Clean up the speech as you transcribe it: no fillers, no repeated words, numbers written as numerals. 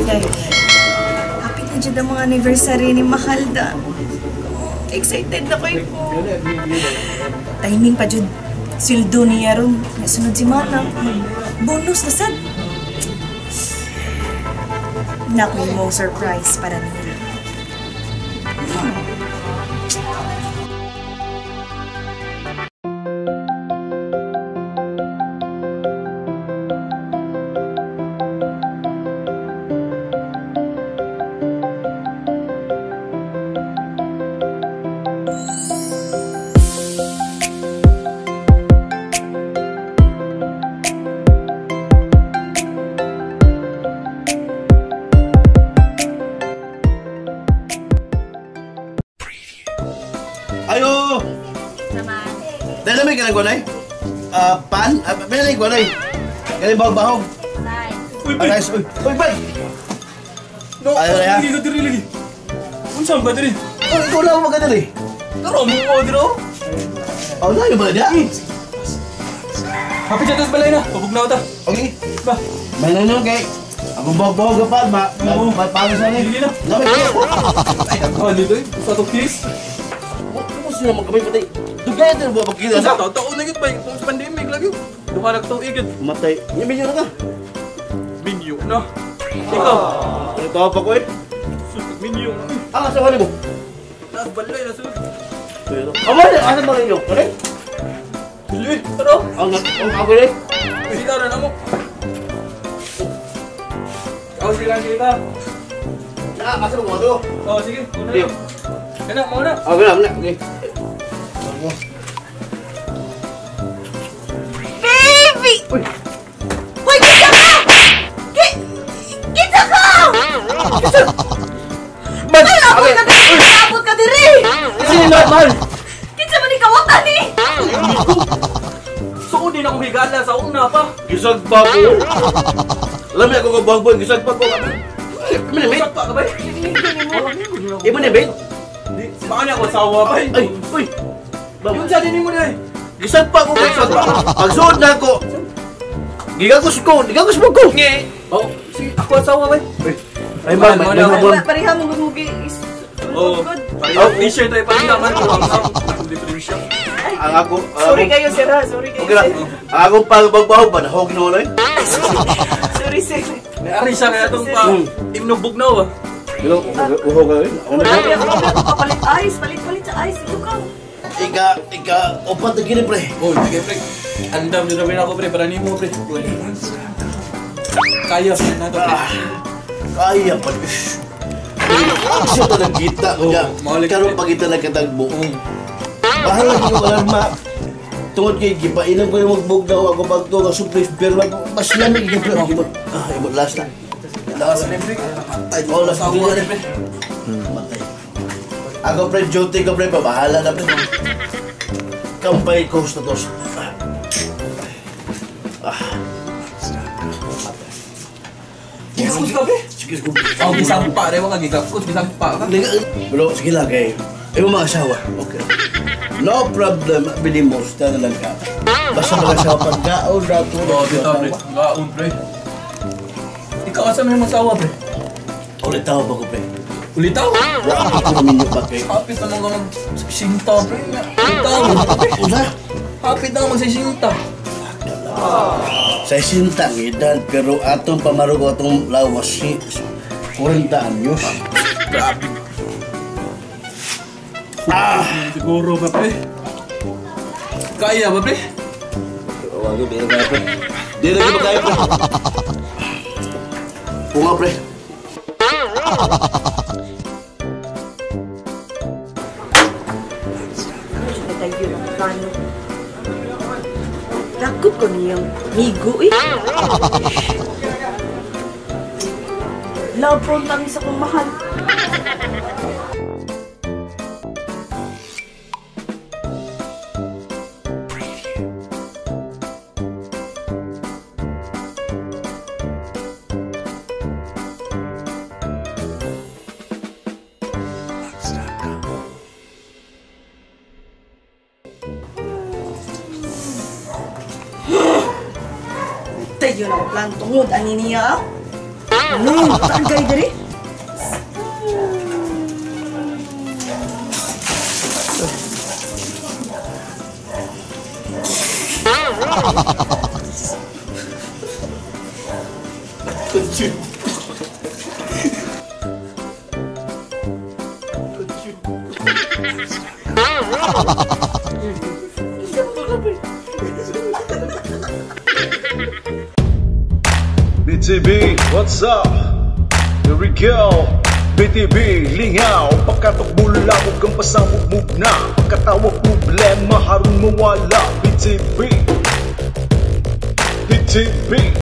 Yay. Happy na dyan ang mga anniversary ni Mahalda. Excited na kayo po. Timing pa dyan. Sweldo niya ron. Nasunod si Mana. Bonus na sad. Naku yung mo surprise para niya. Ayo! Dahil namin ka nagwanay? Pan? May nagwanay? Galing bahog-bahog? Uy, bay! Nice. Uy, uy, bay! No, hindi ka diri lagi. Unsa ba diri? Oh, ikaw lang ang magkadiri. Taro mo ko diri. Oh, layo ba niya? Happy chatos balay na. Pabugnaw ta. Okay. Ba. May na kay. Akong bahog-bahog ka pa, ma paano sa ni? Dili na. Ay, ako dito eh. Sa to kiss. Kumusta naman kami patay? Dugay ito ba pagkita sa? Taon na yun ba? Kung pandemic lagi. Duha na tuig. Matay. Yung minyo na ka? Minyo na. Ikaw. Ano tawa pa ko eh? Minyo na. Ah, sa wali mo? Nas balay na sulod. Amo na, asa ba ninyo? Kare? Dili, ano? Ang ako eh. Sige na mo. Oh, sige lang kita. Na, asa mo to? Oh, sige. Una na. Kana, mo na. Okay na, okay. Baby! Uy! Uy, kita ka! Kita ka! Ba't? Ay, abot ka diri! Abot ka diri! Kasi normal! Kinsa man ikaw ni? So, di na akong higala sa una pa. Gisagpa ko. Alam niya ako kabuhag-buhag, gisagpa ko. Gisagpa ka ba? Iba ni, mate? Baka niya ako asawa ba? Ay, uy! Yun sa dinin mo na eh. Gisagpa ko, gisagpa ko. Pagsuod na ako. Gigagos ko, gigagos mo ko. Nge! Oh, sige, ako asawa ba? Ay, ma'am, may ma'am. Pareha mong gumugi. Oo. Pareha, t-shirt ay pareha man. Ang diferensya. Ang ako... Sorry kayo, sir ha. Sorry kayo, sir. Ang akong pagbagbaho ba? Nahog na uloy? Sorry, sir. May ari siya kaya itong pa... Imnubog na ah. Uhog ka rin. Ako papalit ice. Palit-palit sa ice. Ito ka. Ika, upat na gini, pre. Oh, sige, pre. Andam na rin ako, pre. Para nimo, pre. Kaya pa na ito, pre. Kaya pa. Siya ito nagkita. Karoon pa kita nagkatagbo. Bahala ko alarma. Tungod kay gipainom ko yung magbog daw ako bagto nga surprise pero mas lamig yung pre. Ah, ibot last na. Last na pre. Oh, last na pre. Matay. Ako pre, duty ko pre, bahala na pre. Kampay ko sa tos. Ah. Gigakos ka pre? Sige, sige. Oh, gisampa rin ka, gigakos, gisampa ka. Bro, sige lang kay. Imo mga asawa. Okay. No problem, binimusta na lang ka. Basta mag-asawa pagkaon na ito. Oo, dito pre. Gaon pre. Ikaw, asa mo yung asawa pre? Ulitaw ba ko pre? Ulitaw? Wala ko namin yung bakit. Hapit naman ka magsisinta pre. Ulitaw. Una? Hapit na magsisinta. Sa isinta ang edad, pero atong pamarugo atong lawas si 40 anyos. Grabe. Ah! Siguro ba, pre? Kaya ba, pre? Wag, di na kaya, pre. Di na kaya, pre. Punga, pre. Plano. Lakop ko niyang migo eh. Love prone kami sa kong mahal. Patay yun ako plan tungod ani niya. Saan kayo diri? BTB, what's up? Here we go. BTB, lingaw. Pagkatok bulabog ang pasabog mugna. Pagkatawa problema, harun mawala. BTB, BTB.